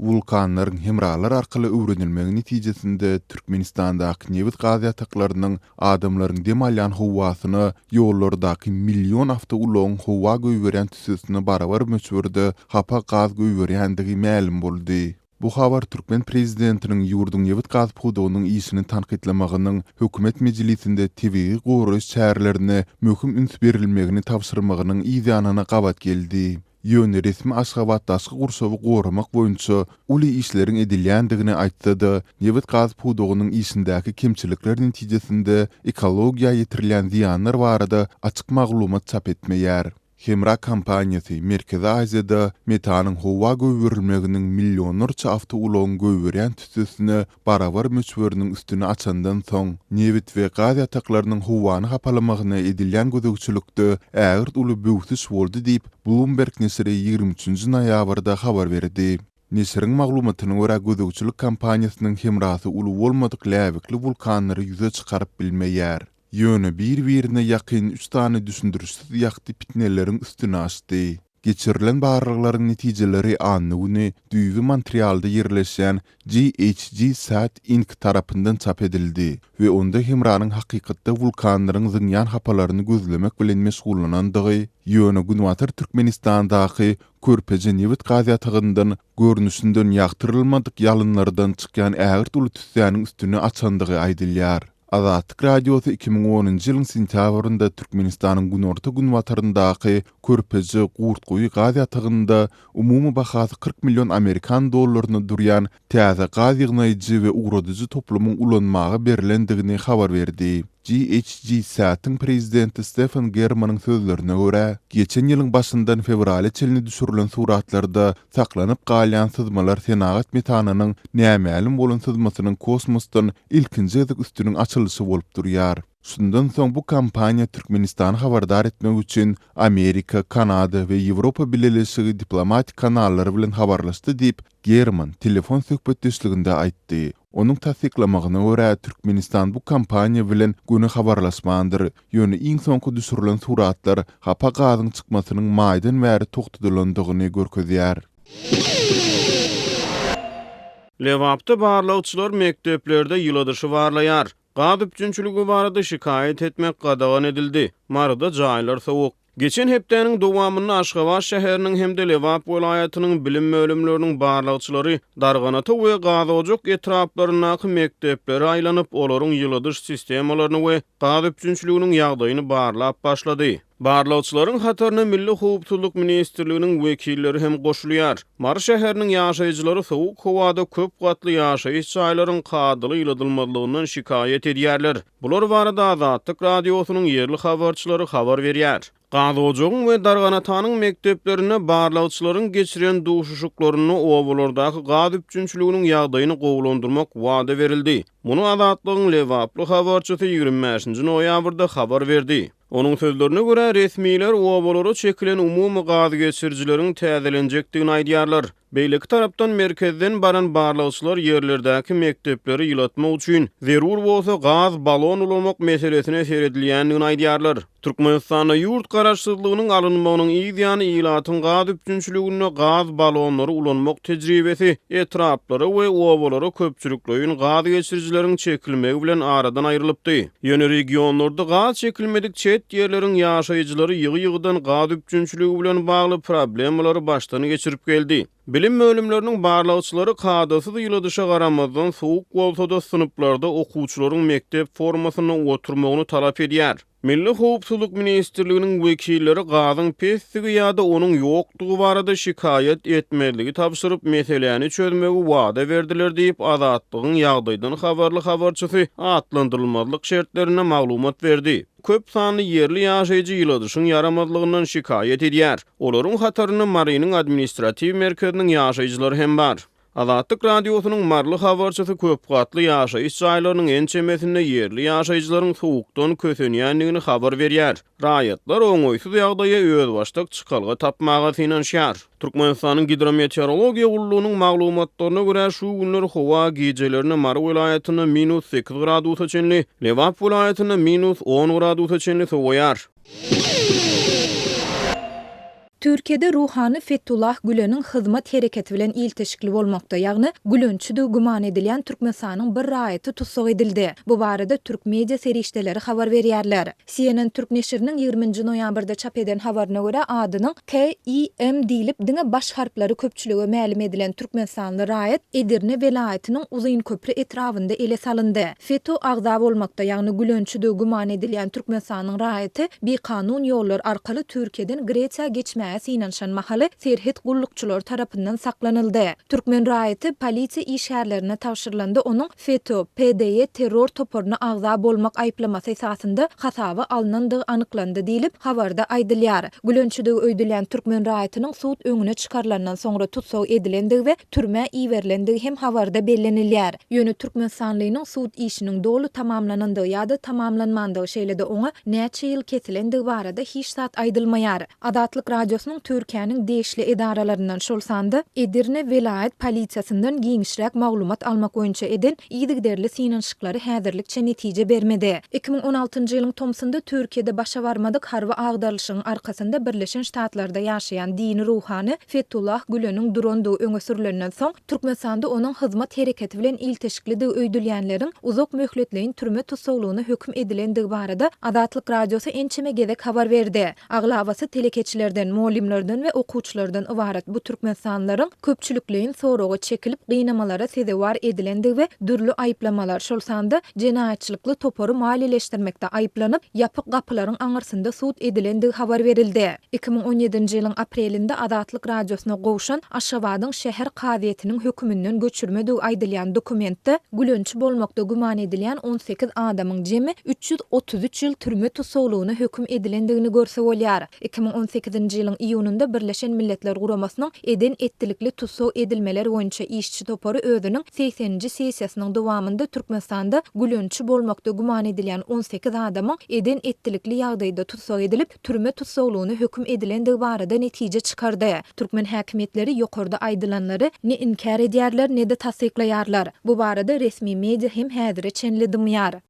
Wulkanlaryň hemralar arkaly öwrenilmegi netijesinde Türkmenistandaky nebit-gaz ýataklarynyň adamlaryň dem alýan howasyna ýollardaky million awtoulagyň howa goýberýän tüssesine barabar möçberde hapa gaz goýberýändigi mälim boldy. Bu habar türkmen prezidentiniň ýurduň nebit-gaz pudagynyň işini tankytlamagynyň hökümet mejlisinde tebigy goraýyş çärelerine möhüm üns berilmegini tabşyrmagynyň yzýanyna gabat geldi. Ýöne resmi Aşgabat daşky gurşawy goramak boýunça uly işleriň edilýändigini aýtsa-da, nebit-gaz pudagynyň işindäki kemçilikler netijesinde ekologiýa ýetirilýän zyýanlar barada açyk maglumat çap etmeýär. Hemra kompaniýasy Merkezi Aziýada metanyň howa goýberilmeginiň millionlarça awtoulagyň goýberýän tüssesine barabar möçberiniň üstüni açandan soň, nebit we gaz ýataklarynyň howany hapalamagyna edilýän gözegçilikde ägirt uly böwsüş boldy diýip, Bloomberg neşiri 23 noýabrda habar berdi. Neşiriň maglumatyna görä, gözegçilik kompaniýasynyň hemrasy uly bolmadyk läbikli wulkanlary ýüze çykaryp bilmeýär. Ýöne bir-birine ýakyn üç sany düşündirişsiz ýagty pitneleriň üstüni açdy. Geçirilen barlaglaryň netijeleri anna güni düýbi Montrealda ýerleşýän GHG Sat Inc. Tarapyndan çap edildi we onda hemranyň hakykatda wulkanlaryň zyňýan hapalaryny gözlemek bilen meşgullanandygy, ýöne günbatar Türkmenistandaky Körpeje nebit-gaz ýatagyndan görnüşinden ýagtyrylmadyk ýalynlardan çykýan ägirt uly tüssäniň üstüni açandygy aýdylýar. Azatlyk Radiosy 2010-njy ýylyň sentýabrynda Türkmenistanyň günorta-günbataryndaky Körpeje Gurtguýy gaz ýatagynda umumy bahasy 40 million amerikan dollaryna durýan täze gaz ýygnaýjy we ugradyjy toplumyň ulanmaga berlendigini habar berdi. GHG Sat-yň prezidenti Stefan Germanyň sözlerine görä, geçen ýylyň başyndan fewrala çenli düşürilen suratlarda saklanyp galýan syzmalar senagat metanynyň nämälim bolan syzmasynyň kosmosdan ilkinji gezek üstüniň açylyşy bolup durýar. Şundan soň bu kompaniýa Türkmenistany habardar etmek üçin Amerika, Kanada we Ýewropa Bileleşigi diplomatik kanallary bilen habarlaşdy diýip, German telefon söhbetdeşliginde aýtdy. Onuň tassyklamagyna görä, Türkmenistan bu kompaniýa bilen göni habarlaşmandyr, ýöne iň soňky düşürilen suratlar hapa gazyň çykmasynyň maýdan bäri togtadylandygyny görkezýär. Lebapda barlagçylar mekdeplerde ýyladyşy barlaýar. Gaz üpjünçiligi barada şikaýat etmek gadagan edildi. Maryda jaýlar sowuk. Geçen hepdäniň dowamynda Aşgabat şäheriniň hem-de Lebap welaýatynyň bilim bölümleriniň barlagçylary Darganata we Gazojak etraplaryndaky mekdeplere aýlanyp, olaryň ýyladyş sistemalaryny we gaz üpjünçiliginiň ýagdaýyny barlap başlady. Barlagçylaryň hataryna Milli howpsuzlyk ministrliginiň wekilleri hem goşulýar. Mary şäheriniň ýaşaýjylary sowuk howada köp gatly ýaşaýyş jaýlaryň kadaly ýyladylmazlygyndan şikaýat edýärler. Bular barada Azatlyk Radiosynyň ýerli habarçylary habar berýär. Gazojagyň we Darganatanyň mekdeplerinde barlagçylaryň geçiren duşuşyklarynda obalardaky gaz üpjünçiliginiň ýagdaýyny gowulandyrmak wada berildi. Muny Azatlygyň lebaply habarçysy 25 nji noýabrda habar berdi. Onuň sözlerine görä, resmiler obalara çekilen umumy gaz geçirijileriň täzelenjekdigini aýdýarlar. Beýleki tarapdan, merkezden baran barlagçylar ýerlerdäki mekdepleri ýylatmak üçin, zerur bolsa gaz balon ulanmak meselesine seredilýändigini aýdýarlar. Türkmenistanda ýurt garaşsyzlygynyň alynmagynyň yz ýany ilatyň gaz üpjünçiliginde gaz balonlary ulanmak tejribesi etraplara we obalara köpçülikleýin gaz geçirijileriň çekilmegi bilen aradan aýrylypdy. Ýöne regionlarda gaz çekilmedik çet ýerleriň ýaşaýjylary ýygy-ýygydan gaz üpjünçiligi bilen bagly problemalary başdan geçirip geldi. Bilim bölümleriniň barlagçylary kadasyz ýyladyşa garamazdan, sowuk bolsa-da synplarda okuwçylaryň mekdep formasynda oturmagyny talap edýär. Milli howpsuzlyk ministrliginiň wekilleri gazyň pesdigi ýa-da onuň ýokdugy barada şikaýat etmezligi tabşyryp, meseläni çözmegi wada berdiler diýip, Azatlygyň ýagdaýdan habarly habarçysy atlandyrylmazlyk şertlerinde maglumat berdi. Köp sanly ýerli ýaşaýjy ýyladyşyň ýaramazlygyndan şikaýat edýär. Olaryň hatarynda Marynyň administratiw merkeziniň ýaşaýjylary hem bar. Azatlyk Radiosynyň maryly habarçysy köpgatly ýaşaýyş jaýlarynyň ençemesinde ýerli ýaşaýjylaryň sowukdan kösenýändigini habar berýär. Raýatlar oňaýsyz ýagdaýa özbaşdak çykalga tapmaga synanyşýar. Türkmenistanyň Gidrometeorologiýa gullugynyň maglumatlaryna görä, şu günler howa gijelerine Mary welaýatynda minus sekiz gradusa çenli, Lebap welaýatynda minus on gradusa çenli sowaýar. Türkiýede ruhany Fetullah Güleniň Hyzmat hereketi bilen ilteşikli bolmakda, ýagny gülençidigi güman edilýän Türkmenistanyň bir raýaty tussag edildi. Bu barada türk media serişdeleri habar berýärler. CNN türk neşiriniň ýigriminji noýabrda çap eden habaryna görä, adynyň KIM diýlip diňe baş harplary köpçülige mälim edilen türkmenistanly raýat Edirne welaýatynyň Uzynköpri etrabynda ele salyndy. FETÖ agza bolmakda, ýagny gülençidigi güman edilýän Türkmenistanyň raýaty bikanun ýollar arkaly Türkiýeden Gresiýa geçmäge synanyşan mahaly serhet gullukçylary tarapyndan saklanyldy. Türkmen raýaty polisiýa işgärlerine tabşyrylanda onuň FETÖ, PDY terror toparyna agza bolmak aýyplamasy esasynda hasaba alnandygy anyklandy diýlip, habarda aýdylýar. Gülençidigi öýdülýän türkmen raýatynyň sud öňüne çykarylandan soňra tussag edilendigi we türmä iberilendigi hem habarda bellenilýär. Ýöne türkmenistanlynyň sud işiniň doly tamamlanandygy ýa-da tamamlanmandygy, şeýle-de oňa näçe ýyl kesilendigi barada hiç zat aýdylmaýar. Azatlyk Radiosynyň Türkiýäniň degişli edaralaryndan, şol sanda Edirne welaýat polisiýasyndan giňişräk maglumat almak boýunça eden yzygiderli synanyşyklary häzirlikçe netije bermedi. 2016-njy ýylyň tomsunda Türkiýede başa barmadyk harby agdarylyşygyň arkasynda Birleşen Ştatlarda ýaşaýan dini ruhany Fetullah Güleniň durandygy öňe sürlenden soň, Türkmenistanda onuň Hyzmat hereketi bilen ilteşiklidigi öýdülýänleriň uzak möhletleýin türme tussaglygyna höküm edilendigi barada Azatlyk Radiosy ençeme gezek habar berdi. Aglabasy telekeçilerden, mugallymlardan we okuwçylardan ybarat bu türkmenistanlylaryň köpçülikleýin soraga çekilip, gynamalara sezewar edilendigi we dürli aýyplamalar, şol sanda jenaýatçylykly topary maliýeleşdirmekde aýyplanyp, ýapyk gapylaryň aňyrsynda sud edilendigi habar berildi. 2017-nji ýylyň aprelinde Azatlyk Radiosyna gowşan Aşgabadyň şäher kazyýetiniň höküminden göçürmedigi aýdylýan dokumentde, gülençi bolmakda güman edilýän 18 adamyň jemi 333 ýyl türme tussaglygyna höküm edilendigini görse bolýar. 2018-nji ýylyň iýunynda Birleşen Milletler Guramasynyň eden-etdilikli tussag edilmeler boýunça işçi topary özüniň segseninji sessiýasynyň dowamynda Türkmenistanda gülençi bolmakda güman edilýän 18 adamyň eden-etdilikli ýagdaýda tussag edilip, türme tussaglygyna höküm edilendigi barada netije çykardy. Türkmen häkimiýetleri ýokarda aýdylanlary ne inkär edýärler, ne-de tassyklaýarlar. Bu barada resmi media hem häzire çenli dymýar.